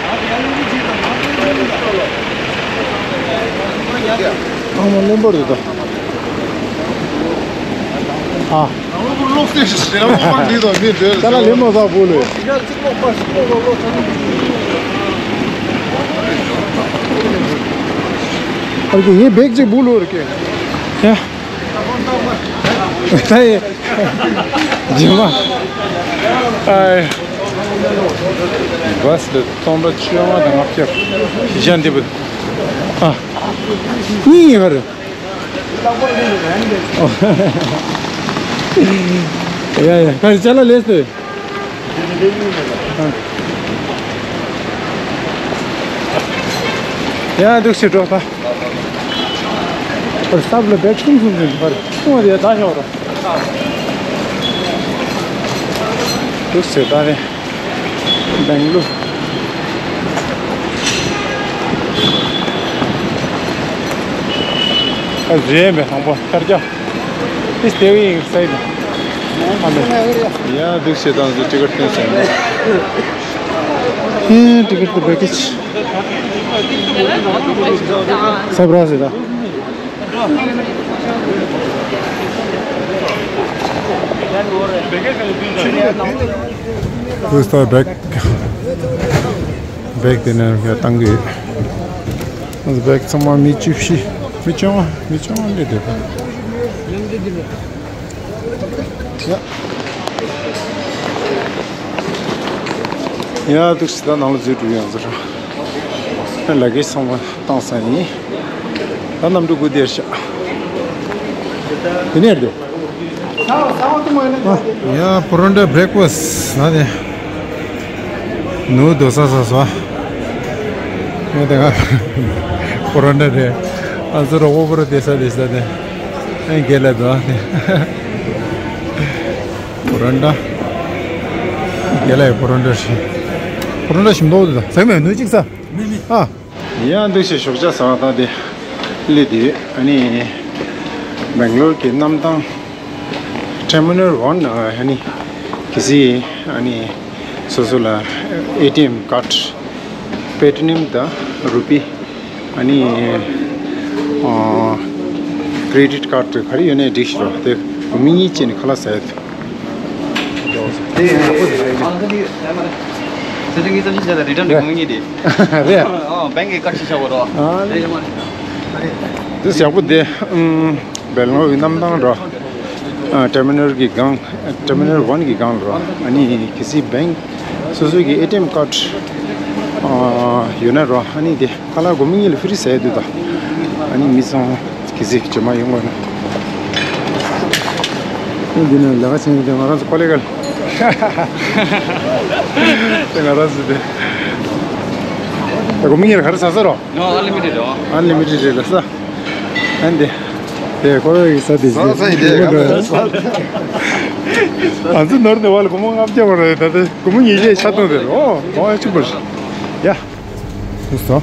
ཨ་མ་རློན་པ་རེད་ད། ཨ། ད་ལ་ལེ་མོ་ས་བུ་ལོས། ཨ་ཀེ་ཡིན་བེག་ཅིག་བུ་ལོ་ར་ཀེ། ཡ། ད་ཡེ། ཇི་མ། ཨ་ཡེ། བྷ་སི་ལ་སྟོང་ཕྲག་བཅོ་ལྔ་དང་ལྔ་བརྒྱ། གཞན་དེ་བུ། ཨ། གཉིས་ཡིན་ག་རེད། ཡ་ཡ་ག་རེ་ཅ་ལག་ལས་སོ། ཡ་འདུག་སེ་འགྲོ་ད། པར་སྟབས་ལ་བེད་ཆུང་སུ་འཛིན་པར་ཆུང་བ་དེ་ད་ཤོག་ར། འདུག་སེ་ད་རེ། སྦེང་ལུ། ཨ་རེད་མེད་དང་པོ་ཐར་རྒྱ། This day we excited. ཨ་མེ། ཡ་འདུག་སེ་དང་ཟེ་ཊི་ཀེ་ཊི་སྟོན་སོང་། ཧེ་ཊི་ཀེ་ཊི་དེ་བེ་ཀེ་ཇི། སབ་ར་སེ་ད། འདུག་སེ་བེག་བེག་དེ་ནས་ཡར་བཏང་གི་ཡོད། བེག་ཚང་མ་མི་བཅུ་བཞི། མི་བཅོ་ལྔ། མི་བཅོ་ལྔ་སླེབས་བསྡད་པ། ཡ། ཡ་འདུག་སེ་ད་ནང་ལ་འཛུལ་འགྲོ་ཡང་ཟེར། ལ་གེ་ཚང་མ་བཏང་ས་ཡིན། ད་གནམ་གྲུ་སྒུག་བསྡད་ཤག་དེ་ནས་འདུག་ཡ་པོ་རོ་ཊ་བྷེག་ཕ་སི་ཊི་ན་དེ། ནུ་དོ་ས་ས་ས། ངས་དེ་ག་པོ་རོ་ཊ་རེད། ཨ་ཚོ་རོགས་པོ་རོ་དེ་ས་དེ་ས་དེ། ཨེ་རྒྱལ་ལ་དོ་དེ། པོ་རོ་ཊ། རྒྱལ་ལ་ཡི་པོ་རོ་ཊ་ཞིག་པོ་རོ་ཊ་ཞིམ་མདོག་དེ་ས་མེད་ནུ་གཅིག་ས། མེད་མེད། ཨ། ཡང་འདུག་སེ་ཞོགས་ཇ་ཟ་བ་དང་དེ་སླེབས་དུས་ཨ་ནི་སྦེང་ལོར་གྱི་གནམ་ཐང་ཊར་མི་ནལ་ཝན་ཨ་ནི་གལ་སྲིད་ཨ་ནི་སོ་སོ་ལ་ཨེ་ཊི་ཨེམ་ཀར་ཌི་པེ་ཊི་ནེམ་དང་རུ་པི་ཨ་ནི་ཨ་ཀེ་རེ་ཌིཊ་ཀར་ཌི་ག་རེ་ཡོད་ནའི་འགྲིག་ཤག་རོ། དེ་སྒོར་མོ་གཉིས་བཅད་ནས་ཁ་ལག་ཟ་ཡ་དེ། དེ་ཡག་པོ་རེད། ཨ་ནི་ཚེ་རིང་གིས་རྩོམ་ཞིབ་བྱས་ལ་རི་ཊན་རེད། རེད། སྒོར་མོ་གཉིས་དེ། རེད། ཨ་བེང་གི་ཀར་ཌི་ཞིག་བཞག་དགོས་རོ། ཨ་རེད་མ་རེད། དེ་ཡག་པོ་དེ། ཨུམ། སྦེང་ལོར་གྱི་གནམ་ཐང་རོ། ཨ་ཊར་མི་ནལ་གྱི་སྒང་། ཊར་མི་ནལ་ཝན་གྱི་སྒང་རོ། ཨ་ནི་གལ་སྲིད་བེང་སོ་སོ་གི་ཨེ་ཊི་ཨེམ་ཀར་ཌི་ཨ་ཡོད་ན་རོ། ཨ་ནི་དེ་ཁ་ལག་སྒོར་མོ་གཉིས་ལ་ཕི་རི་ཟ་ཡ་འདུག་ད། ཨ་ནི་མི་ཚང་གལ་སྲིད་རྗེས་མ་ཡོང་དགོས་ན། འདི་ནས་ལས་ཀ་བྱེད་མཁན་དེ་ང་རང་ཚོ་ཀོ་ལི་གལ། དེ་ང་རང་ཚོ་དེ། སྒོར་མོ་གཉིས་ལ་ག་རེ་ཟ་ས་རོ། ཨན་ལི་མི་ཊེཌ་རེད། ཨན་ལི་མི་ཊེཌ་རེད་ལ་ས། ཨན་དེ། དེ་ཁོ་རང་གི་ས་དེ་ཟ་ས་ཡིན་དེ། ང་ཚོ་ནོར་ནས་བ་ལ་སྒོར་མོ་ལྔ་བརྒྱ་བར་རེད། ད་ལྟ་སྒོར་མོ་ཉིས་བརྒྱ་ཆ་ཐོན་རེད། ཨོ་ཨོ་ཨེ་ཅི་བར། ཡ། དེ་ས།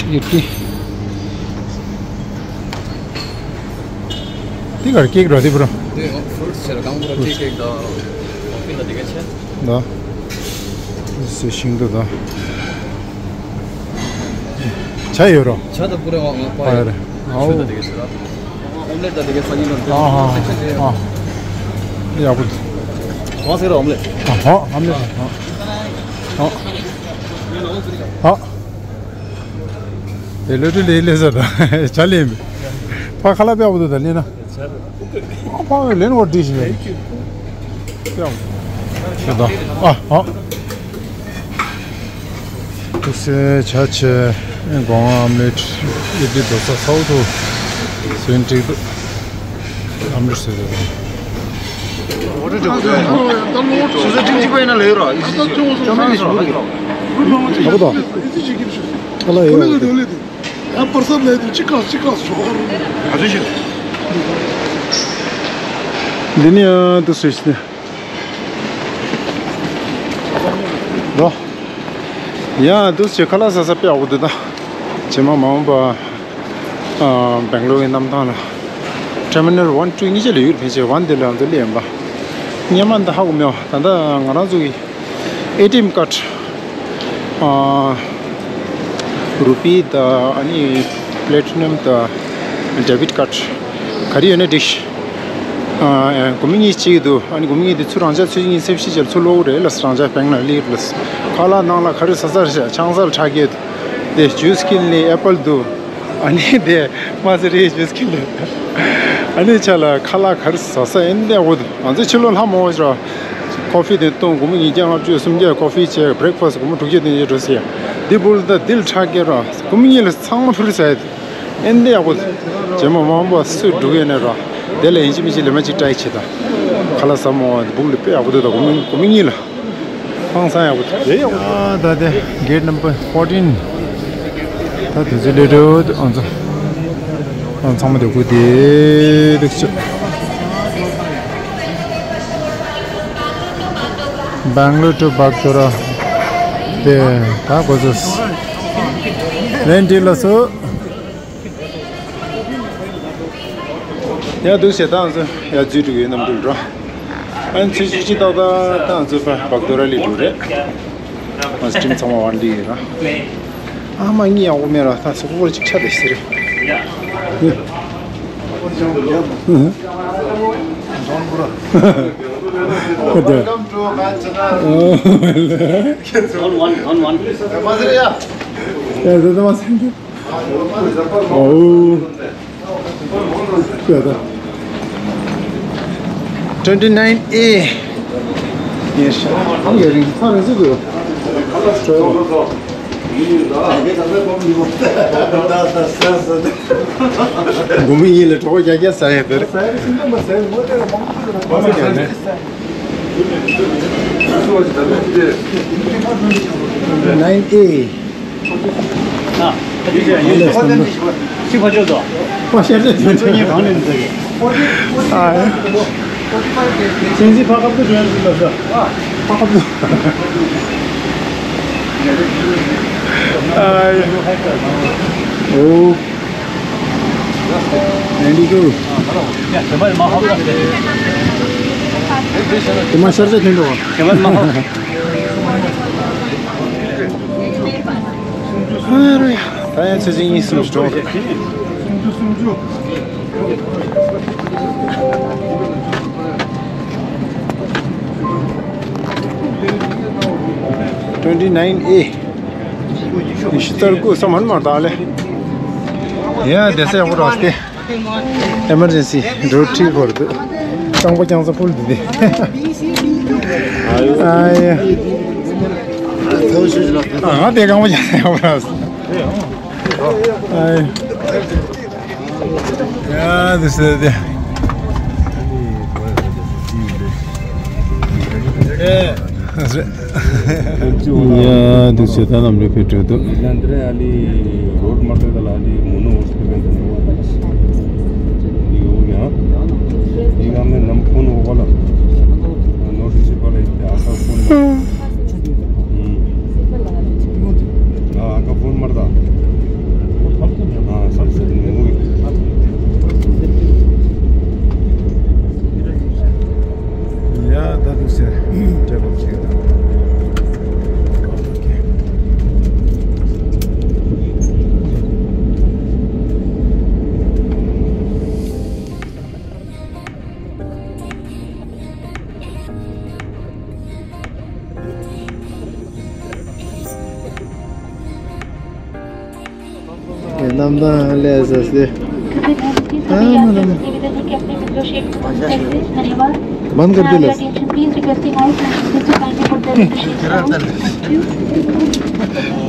ཡོད་ཀི། དེ་གར་ཀེག་ར་དེ་བུ་ར། དེ་ཕུ་རུ་ཊི་སི་ཟེར་གང་བུ་ར་ཀེག་ཀེག་དང་ཀོ་ཕི་ལ་དེ་ག་ཆེ། ད། དེ་ཤིང་ཏོག་ད། ཇ་ཡོད་རོ། ཇ་ད་བུ་ར་ང་ང་པ་ཡོད་རེད། ཨའོ། ཆུ་ད་དེ་ག་ཆེ་ད། ཨོམ་ལེཊ་ད་དེ་ག་སང་ཉིན་ལ་དེ་ཨ་ཧ་སེག་ཤན་ཨ། ཡག་པོ། གང་ཟེར་ཨོམ་ལེཊ། ཨ་ཧ་ཨོམ་ལེཊ་ཨ། ཨ། དེ་ལོས་དྲི་ལས་ལས་ཟེར་ད། ཇ་ལེན་པས། ཕ་ཁ་ལག་པ་ཡག་པོ་འདུག་ད་ལེན་ན། ཕ་ལེན་བར་འགྲིག་ཞིག་རེད། ཡག་པོ་ད། ཨ་ཨ། ཐུགས་སྲས་ཇ་ཆེ། སྒོང་ཨ་མེད། ཨི་ཌི་དོ་ས་སའུ་ཐུ། ཟོན་ཏྲིག་ཏུ། ཨམ་རི་སེ་རེད། ཨོ་ཏོ་ཏོ། ད་ལོ་སུ་ཟ་ཏིང་ཅི་པའི་ན་ལེ་ར། ཨི་ཟི་ཅི་ཅོ་མེ་ལེ་ཞུ་ར། ཨོ་ཏོ། ཨི་ཟི་ཅི་ཀིར་ཞུ། ཨ་ལ་ཡོད། ཨོ་ལེ་ཏོ་ཨོ་ལེ་ཏོ། ཡ་པར་སབ་ལེ་ཏོ་ཅི་ཀ་ཅི་ཀ་ཞོ། ཨ་ཟི་ཞུ། འདི་ནི་ཨ་ཏུ་སུ་ཤི་ནི། རོ། ཡ་འདུག་ཅེས་ཁ་ལག་ཟ་ས་དཔེ་ཡག་པོ་འདུག་ད། རྗེས་མ་མ་འོངས་པ། ཨ། སྦེང་ལོར་གྱི་གནམ་ཐང་ལ། ཊར་མི་ནལ་ཝན་ཊུ་གཉིས་ཆ་ལ་ཡོད་ཕལ་ཆེར་ཝན་དེ་ལ་ང་ཚོ་སླེབས་ཡིན་པ། སྔོན་མ་འདི་ཧ་གོ་མེད་པ། ད་ལྟ་ང་རང་ཚོ་གི་ཨེ་ཊི་ཨེམ་ཀཌ། ཨ། རུ་པི་དང་ཨ་ནི་པི་ལེ་ཊི་ནམ་དང་ཌེ་བིཌ་ཀཌ་ག་རེ་ཡོད་ན་འགྲིག་ཨ། སྒོར་མོ་གཉིས་གཅིག་འདུག་ཨ་ནི་སྒོར་མོ་གཉིས་དེ་ཚུར་རང་འཇགས་ཚོད་གཉིས་ཚེ་བཞི་བྱས་ཚུར་སློག་རེད་ལ། རང་འཇགས་བེང་ལ་སླེབས་ལ། ཁ་ལག་ནང་ལ་ག་རེ་ཟ་ས་རེད་ཤག་ཆང་ས་ལ་ཁྲག་སྐྱེལ་འདུག་དེ་ཇུས་ཁྱེར་ནས་ཨེ་པལ་འདུག་ཨ་ནི་དེ་མ་ཟེར་རེད་ཇུས་ཁྱེར་ནས། ཨ་ནི་ཆ་ལ་ཁ་ལག་ག་རེ་ཟ་ས་ཨེ་འདི་འོ་འདུག་ང་ཚོ་ཕྱི་ལོགས་ལྷ་མོ་བ་ཞིག་ར། ཀོ་ཕི་དེ་བཏུང་སྒོར་མོ་ཉིས་བརྒྱ་ལྔ་བཅུ་སུམ་བརྒྱ། ཀོ་ཕི་བྱས་བྷི་རེག་ཕ་སི་སྒོར་མོ་དྲུག་བརྒྱ་དེ་ཡོད་འགྲོ་ཟེར། འདི་བུ་ལ་ད་དེ་ལ་ཁྲག་སྐྱེལ་ར། སྒོར་མོ་གཉིས་ལ་ཚང་མ་ཕུལ་རེད་ཟེར། ཨེ་འདི་ཡག་པོ། རྗེས་མ་མ་འོངས་པ་སུ་འགྲོ་གི་ཡོད་ན་ར། དེ་ལ་ཡིན་གཅིག་མིན་གཅིག་ལེ་མ་གཅིག་ཊའི་བྱེད་དང་། ཁ་ལག་ཟ་མ་འོང་བ་འདི་སྦུག་ལ་དཔེ་ཡག་པོ་འདུག་ད་སྒོར་མོ་སྒོར་མོ་གཉིས་ལ། ཧང་སང་ཡག་པོ་འདུག་དེ་ཡག་པོ་འདུག་ད་དེ་གེཊ་ནམ་བར་ཕོར་ཊིན། ད་དེ་ཚོ་སླེབས་འགྲོ་འདུག་ཨང་ཚོ། ཨང་ཚང་མ་དེ་ཁུ་དེ་འདུག་ཅག Bangalore to Bagdogra དེ་ད་གོ་ཚོད། ལན་ཏི་ལ་སོ། ཡ་འདུག་ཟེར་ད་ང་ཚོ་ཡ་འཛུལ་འགྲོ་གི་ཡོད་གནམ་གྲུ་འགྲོ། ཨ་ནི་ཚེས་བཅུ་གཅིག་ཏག་ཏག་ད་ང་ཚོ་ཕར་བག་དོ་ར་ལི་འགྲོ་རེད། ང་ཚོ་ཊིམ་ཚང་མ་ཝན་ལི་ཡོད་ར། ཨ་མ་གཉིད་ཡག་པོ་མེད་ར། ད་སོ་ཁོ་ཁོ་ཅིག་ཆ་དེ་ཟེར་རེད། ཁོ་དེ། One, one, one, one. ཡ་ཟེར་ད་མ་ཟེར་འདུག Twenty nine A. Yes. སྒོར་མོ་གཉིས་ལ་གྲོགས་རྒྱག་རྒྱག་ཟ་ཡ་དེར། Nine A. ཨ། གཅིག་ཕར་ཕྱོགས་དང་། ཕར་ཕྱོགས་དང་། ཚོ་གཉིས་གང་ནས་འཛུལ་གི། ཨ། ཆེན་སྲིད་ཕ་ཁབ་ཏུ་འགྲོ་ཡ་འཛུལ་ལ་ས། ཕ་ཁབ་ཏུ། ཨ། ཨོ། Ninety two. དེ་མ་ཤར་ཆ་ཐོན་འགྲོ། ཨ་རེ། ད་ཡང་ཆུ་ཚོད་གཉིས་གསུམ་ཞིག་འགྲོ། Twenty nine A. ཉི་ཤུ་རྩ་དགུ་སོ་མན་མར་ད་ལེ། ཡ་དེ་སེ་ཡག་པོ་རག་སྟེ། ཨེ་མར་ཇེན་སི་འགྲོ་ཁྲིད་བོར་དུ། རྐང་པ་རྐྱང་ས་ཕུལ་དུ་དེ། ཨ་ཡ། ང་དེ་རྐང་པ་རྐྱང་ས་ཡག་པོ་རག་སོང་། ཨ་ཡ། ཡ་དེ་སེ་དེ། ཨེ། ཡ་འདུག་ཟེར་ད་ནམ་རེ་ཕེབས་འགྲོ་འདུག་ལན་འདི་རེ་ཨ་ལི་རོད་མ་ཏོ་ད་ལ་ཨ་ལི་མུ་ནོ་འོ་སི་ཕེབས་འགྲོ་འདུག་འདི་ཡོ་ཡ། འདི་ག་མེ་ནམ་ཕོན་འོ་ག་ལ། ནོ་ཊིས་པ་ལ་ཨ་ཁ་ཕོན་མ། ཨ་ཁ་ཕོན་མར་ད། ཨ་ས་ས་ནི་འོ་ཡ། ཡ་ད་འདུག་ཟེར། འདྲ་པོ་བྱེད་ཀྱི་འདུག་རྣམ་ཐར་ལས་ས་སེ། ཨ་མ་ལ་མ། बंद कर दे लस।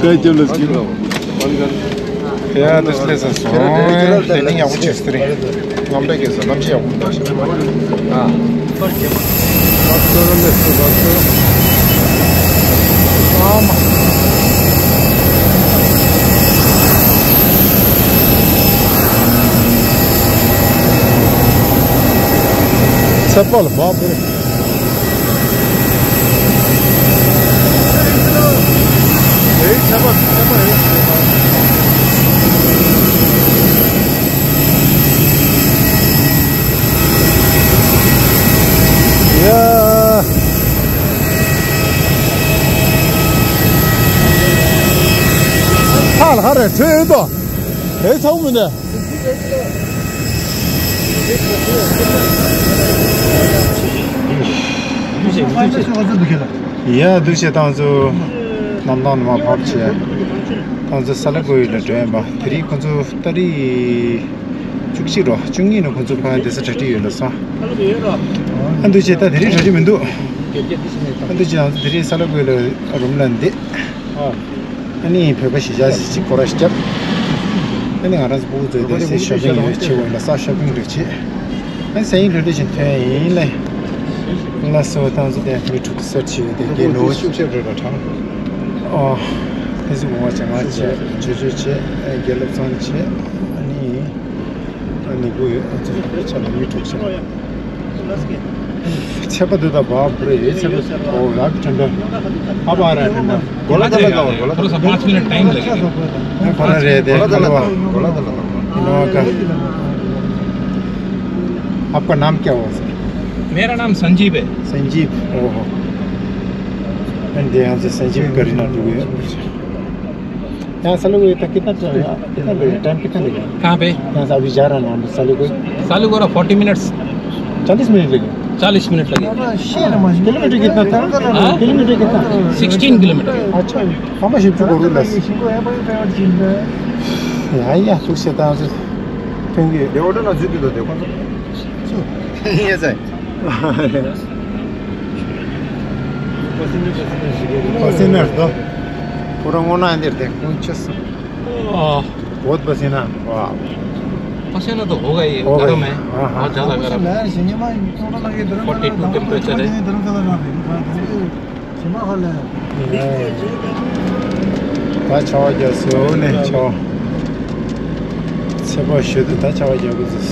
कई चलो लस की। ཡ་དེ་སླེབས་སོང་། དེ་ནི་ཡག་པོ་བྱས་སོང་རེད། རྣམ་པས་སྐྱེས་སོང་། གནམ་གཤིས་ཡག་པོ་འདུག་ཨ། ཚད་པ་ལ་མ་བུ། ལ་ཧ་རེ་ཁྲོད་དོ། དེ་ཚང་མི་ནས། ཡ་འདུག་བྱས་ཏང་ཚུ་གནམ་ཐང་ནས་མར་བབས་བྱས། ཏང་ཚུ་ས་ལ་ཀོ་ཡི་ལ་འགྲོ་ཡིན་པ། དེ་རིང་ཁོ་ཚོ་ཏ་རིག་བཅུ་གཅིག་རོ་བཅུ་གཉིས་ནས་ཁོ་ཚོ་ཕ་གི་འདི་ས་གྲ་སྒྲིག་ཡོད་ལ་སོང་། ཨ་འདུག་བྱས་ད་དེ་རིང་གྲ་སྒྲིག་མི་འདུག་ཨ་འདུག་བྱས་ཏང་ཚུ་དེ་རིང་ས་ལ་ཀོ་ཡི་ལ་རུམ་ལ་འདི། ཨ་ནི་བོད་པ་གཞིས་ཆགས་ཤིག་སྐོར་ར་ཞིག་བརྒྱབ། ཨ་ནི་ང་རང་ཚོ་སྤུ་གུ་ཚོའི་དེ་སེ་ཤོ་པིང་ཡོད་ཆེ་བོ་ལ་ས་ཤོ་པིང་རེ་བྱེད། ཨ་ནི་སང་ཉིན་ལྷོད་ལྷོད་བཞིན་ཐོན་ཡིན་ལེ། ལ་སོ་ཏང་ཚོ་དེ་མི་དྲུག་སར་བྱེད་དེ་རྒྱལ་ལོ་ཤུབ་ཤེབ་རེ་ར་ཁྲང་། ཨོ། ཕན་སུ་གོང་བ་བྱ་ང་བྱེད་ཇོ་ཇོ་བྱེད་དགེ་ལེགས་ཚང་བྱེད། ཨ་ནི། ཨ་ནི་གུ་ཡོད་ཨ་ཚོ་ཆ་ལ་མི་དྲུག་ཆ་ལ། ཚད་པ་འདི་དང་བག་བུ་རེ་ཡོད་ཚད་པ་ཨོ་རག་ཁྲན་ཏོ། ཨ་བ་ར་ཁྲན་ཏོ། गोला गला का और गोला थोड़ा सा पाँच मिनट टाइम लगेगा। गोला गला का। आपका नाम क्या हुआ सर? मेरा नाम संजीव है। संजीव। ओहो। एंड यहाँ से संजीव करीना टू। यहाँ सालू को इतना कितना, कितना लगेगा, टाइम कितना लगेगा? कहाँ पे? यहाँ से अभी जा रहा है ना हम सालू को। सालू को फोर्टी मिनट्स। चालीस मिनट लगेगा। चालीस मिनट लगेगा। किलोमीटर कितना था? हाँ? किलोमीटर कितना? Sixteen kilometre. अच्छा। हम शिफ्ट करूँ बस। या या कुछ से था। क्योंकि ये ऑटो ना जुटी तो देखो। ये सर। पसीने पसीने। पसीने तो पूरा होना है अंदर देख, कौन चस। बहुत पसीना। वाह। पसीना तो होगा ही, होगा ही। गर्म है। हाँ, हाँ। बहुत ज़्यादा गर्म। फोर्टी टू टेम्परेचर है। ད་ཆར་པ་རྒྱག་སོ་ནས་ཆར་པ། ཚད་པ་ཞུ་དུས་ད་ཆར་པ་རྒྱག་གི་འདུག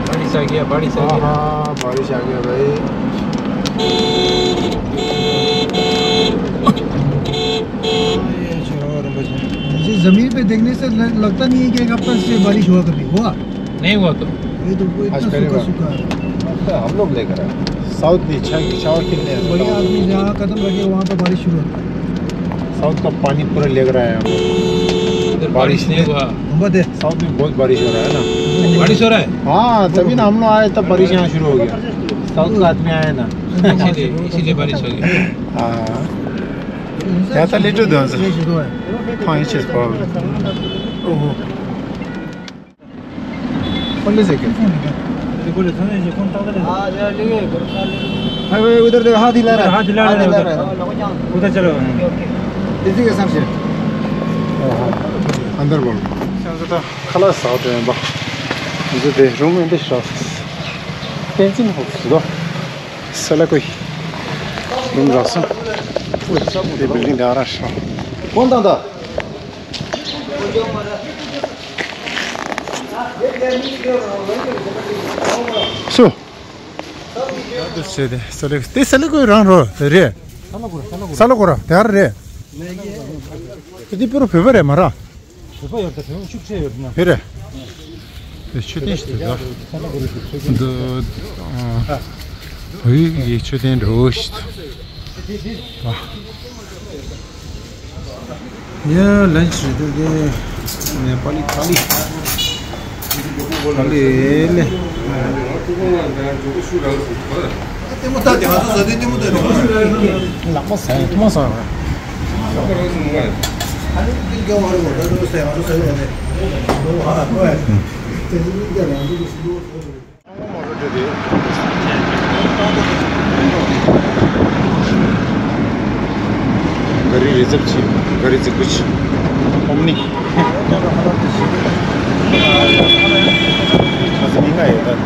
बारिश आ गया, बारिश आ गया। हाँ, बारिश आ गया भाई। ये जो रिम्पोछे। मुझे जमीन पे देखने से ल-, लगता नहीं है कि एक हफ्ता से बारिश हुआ कभी। हुआ? नहीं हुआ तो। ये तो कोई आज इतना पहली सूखा बार। सूखा है। अच्छा, हम लोग लेकर आए। साउथ में छह, छह के लिए। बढ़िया आदमी जहाँ कदम रखे, वहाँ पर बारिश शुरू होती है। साउथ का पानी पूरा लेकर आए हम लोग। इधर बारिश बारिश नहीं में हुआ। हम बात है। साउथ में बहुत बारिश हो रहा है ना। बारिश हो रहा है? हाँ, तभी ना हम लोग आए, तब बारिश यहाँ शुरू हो गया। साउथ का आदमी आया ना। इसीलिए, इसीलिए बारिश हो गई। हाँ। यहाँ तो लेटो दो। हाँ, ये चीज़ पाओ। ओहो। कौन ले सके? देखो, ले, थाने जे कौन ताकत है? हाँ, जरा ले, भाई, भाई, उधर देखो, हाथ हिला रहा है। हाथ हिला रहा है, हाथ हिला उधर। रहा है। उधर चलो। Okay, okay. इसी के साथ से। हाँ, हाँ। अंदर बोलो। संजता खलास साउथ में बा। मुझे दे रूम में दे शॉप। टेंशन हो सुदो। सला कोई रूम रासा। ये बिल्डिंग डारा शॉप। कौन दादा? སུ། དེ་སེ་ལི་ཀོའི་རང་རོ་རེད། ས་ལ་གོ་ར། ས་ལ་གོ་ར་དེ་ཨར་རེད། དེ་པུ་རོ་བོད་པ་རེད་མ་ར། བོད་པ་ཡོད་ད། བོད་པ་ཤུགས་ཆེ་ཡོད་ན། བོད་རེད། དེ་ཆོས་ལྡན་ཞིག་འདུག་ད། འདི་བོད་ཡིག་གི་ཆོས་ལྡན་འདྲ་བོ་ཞིག་འདུག་ད། ཡ་ལན་ཞིག་འདུག་གི་ནེ་པ་ལི་ཐ་ལི། ཐ་ལི་ལེ། ལྟད་མོ་ལྟ་དེ་ང་ཚོ་ཟ་དུས་ལྟད་མོ་ལྟ་དེ། ལག་པ་ཟ་ཡ་ཐུ་མ་ཟ་བ། गाड़ी रिजर्व ची, गाड़ी से कुछ कम नहीं। महंगा है इधर।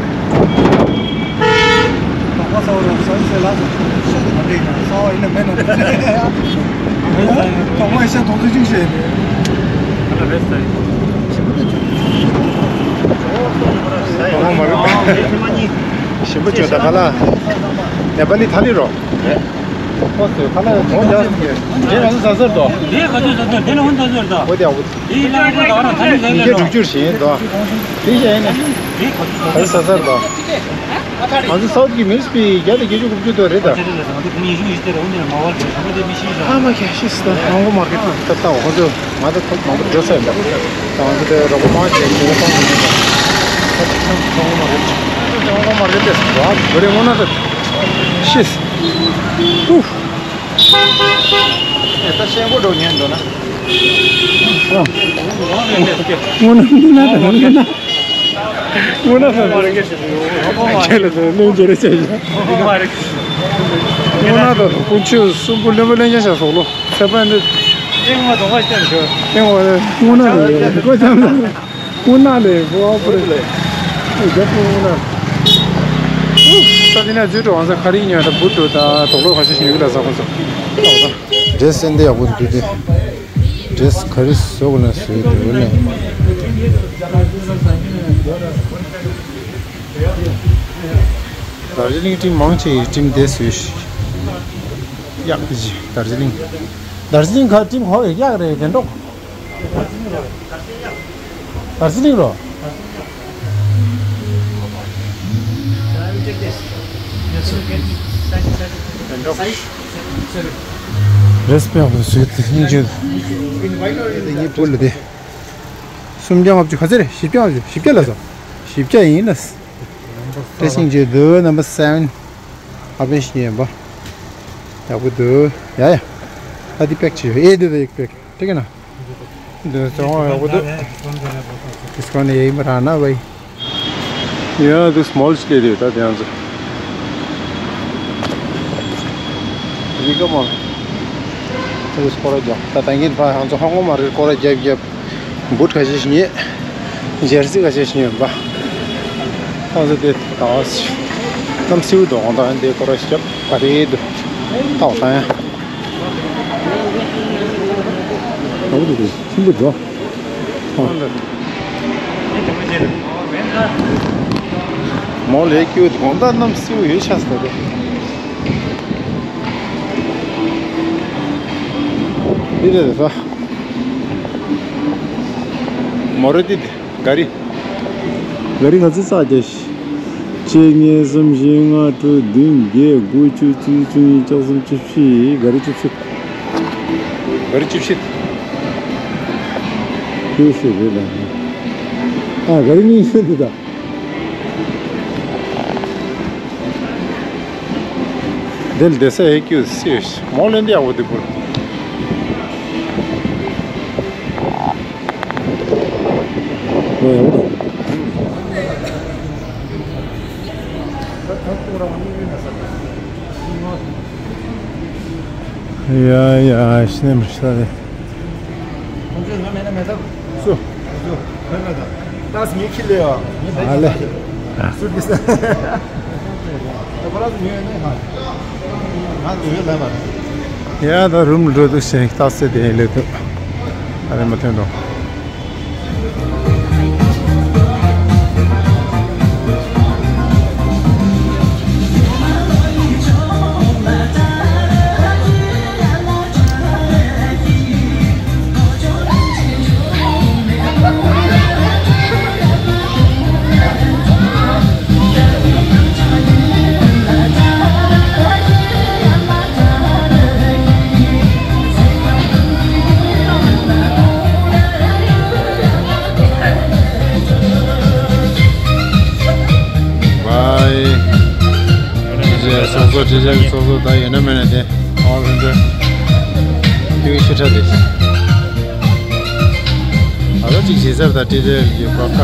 ཞིམ་པོ་བྱོས་ད་ཁ་ལགས། ནེ་པ་ལི་ཐ་ལི་རོ། ཁོ་ཚོས་ཁ་ལག་ཡང་ཐོང་རྒྱག་ཟེར་གྱི། དེ་ང་ཚོ་ཟ་ཟེར་དོ། དེ་ག་ཚོད་ཟ་ཟེར། དེ་ལ་ཧོན་ཟ་ཟེར་དོ། ཨོ་དེ་ཨོ། དེ་ལ་ཧོན་ཟ་ཟེར་དོ། ཨ་ར་ཐ་ལི་ཟ་ཉིས་བརྒྱ་ཟེར་དོ། དྲུག་ཅུ་བཞེས་དོ། དེ་བཞེས་ནས། དེ་ག་ཚོད་ཟ་ཟེར་དོ། ང་ཚོ་སའུ་ཐི་གི་མི་རིགས་པའི་བརྒྱ་དང་བརྒྱད་ཅུ་དགུ་བཅུ་དོ་རེད་ད། ཨ་མ་ཁྱེད་ཤི་སྟ་ཧོང་ཀོང་མར་ཀེ་ཊི་ད་ལྟ་ཁོ་ཚོ་ང་ཚོ་ཐོག་མང་པོ་འགྲོ་ས་ཡིན་ད། ད་ང་ཚོ་དེ་རོགས་པ་མང་ཆེ་ཞིག་ཐོག་མང་པོ་འགྲོ་ས་ཡིན་ད། ཧོང་ཀོང་མར་ཀེ་ཊི་ཧོང་ཀོང་མར་ཀེ་ཊི་དེ་ཟ་བ་རེ་སྔོ་ན་ད་ཤི་སྟ། ཨུ། ད་ཤེས་མགོ་འགྲོ་ཉན་འགྲོ་ན། དངོས་གནས་དངོས་གནས་དངོས་གནས་དངོས་གནས་དངོས་གནས་ས་ཁྱེད་ལ་ལོན་རྒྱུ་རེད་བྱས་ཡ། དངོས་གནས་ད་དཀོན་མཆོག་གསུམ་པོ་ལོན་པ་ལོན་རྒྱུ་བྱ་སོགས་ལོ་ཚེ་དཔལ་འདི། ཨེ་ངོ་དོང་བ་ཤེས་འགྲོ། ཨེ་ངོ་དངོས་གནས་ད་ཀོ་ཅམ་ད། དངོས་གནས་ལས་གོ་བ་པོ་རེད། རྒྱབ་ཀྱི་དངོས་གནས། ས་དེ་ནས་འཛུལ་འགྲོ་བ་ས་ཁ་རིག་ཉོས་ད་བུ་ཏུ་ད་དོག་ལོ་ཁ་ཤས་ཤིག་ཡོད་ལ་ས་ཁོ་ཚོ། འདྲེ་སེ་འདི་ཡག་པོ་འདུག་སྟེ། འདྲེ་སེ་ག་རེ་བཟོ་དགོས་ན་བཟོས་འདུག་ལས། དར་ཇི་ལིང་ཊིམ་མང་ཆེ་ཡི་ཊིམ་དེ་བཟོས་ཤིག་ཡག་གི་དར་ཇི་ལིང་། དར་ཇི་ལིང་ཁ་ཊིམ་ཧོ་ཡག་རེད་གན་འགྲོ། དར་ཇི་ལིང་རོ། རེས་པེག་ཏུ་སུད་སྙིང་རྗེ། ངའི་བུ་ལ་དེ། སུམ་བརྒྱ་ལྔ་བཅུ་ག་ཚད་རེད། བཞི་བརྒྱ་ལྔ་བཅུ་བཞི་བརྒྱ་ལ་སོ། བཞི་བརྒྱ་ཡིན་ན། དེ་སྙིང་རྗེ་འདུག་ནམ་བར་སེ་ཝེན། ཨ་ཕན་ཤི་ཡན་པ། ཡག་པོ་འདུག་ཡ་ཡ། ད་དེ་པེག་བྱེད་ཡོད་ཨེ་འདུག་ད་ཡིག་པེག་ཐིག་གི་ན། འདི་ཚོ་ཡག་པོ་འདུག་ཌི་སི་ཀའུན་ཊི་ཡེ་མ་ར་ན་བའི། ཡ་འདི་སི་མོལ་ཅིག་ལས་རེད་ད་དེ་ཡང་ཚོ། རི་ཀ་མོལ། འདི་སྐོར་ར་རྒྱབ་ད་ད་གིན་ཕ་ཡང་ཚོ་ཧོང་ཀོང་མ་རེད་སྐོར་ར་རྒྱབ་རྒྱབ། བུ་ཁ་ཤས་ཤིག་ཉོས། ཇར་སི་ཁ་ཤས་ཤིག་ཉོས་པ། ཁོང་ཚོ་དེ་ད་གནམ་སེའུ་གདོང་དང་དེ་སྐོར་ར་ཞིག་བརྒྱབ་ག་རེ་འདུག་ལྟ་བ་དང་ཡང་། ཨོ་དེ་དེ་ཆེན་པོ་འགྲོ། ཧོ། མོ་ལས་ཀྱུ་དགོང་དག་གནམ་སེའུ་ཡོད་ཤག་ཟེར་ཏེ། འདི་རེད་ཟ། མོ་རེད་འདི་འདི་ག་རི། ག་རི་ག་ཚོད་བཙལ་རྒྱུ། གཅིག་གཉིས་གསུམ་བཞི་ལྔ་དྲུག་བདུན་བརྒྱད་དགུ་བཅུ་གཅིག་བཅུ་གཉིས་བཅུ་གསུམ་བཅུ་བཞི། ག་རི་བཅུ་བཞི། ག་རི་བཅུ་བཞི། བཅུ་བཞི་རེད་ད། ཨ་ག་རི་གཉིས་ཤོད་འདུག་ད། འདི་ལ་བསྡད་ས་ཨེ་ཀྱུ་སི་མོ་ལེན་འདི་ཡག་པོ་འདུག་བུ། ཡ་ཡ་ཤི་ནས་མི་ཤི་ད་རེད། སུ། ཏཱས་ངའི་ཁྱི་ལས་ཨ། ངའི་ཨ་ལས། སུ་གི་ས། ད་ཁོ་རང་ཚོ་ཉོས་ནས་ང་། ང་ཚོ་ཡོད་ལབ་པ། ཡ་ད་རུམ་འགྲོ་འདུག་ཞེས་ཏཱས་ཚེ་དེ་ཡིན་ལས་འདུག་ཨ་རེ་མ་ཐོན་འདུག་བའི། ཇེ་སོག་སོ་ཇེ་ཇེ་སོག་སོ་ད་ཡོད་ན་མེད་ན་དེ། ཨོ་རེད་འདྲ། ཁྱོད་ཤི་ཁྲ་དེ། ཨ་ད་ཅིག་ཞེ་སར་ད་ཏི་ཏི་ཡོད་པ་ཀ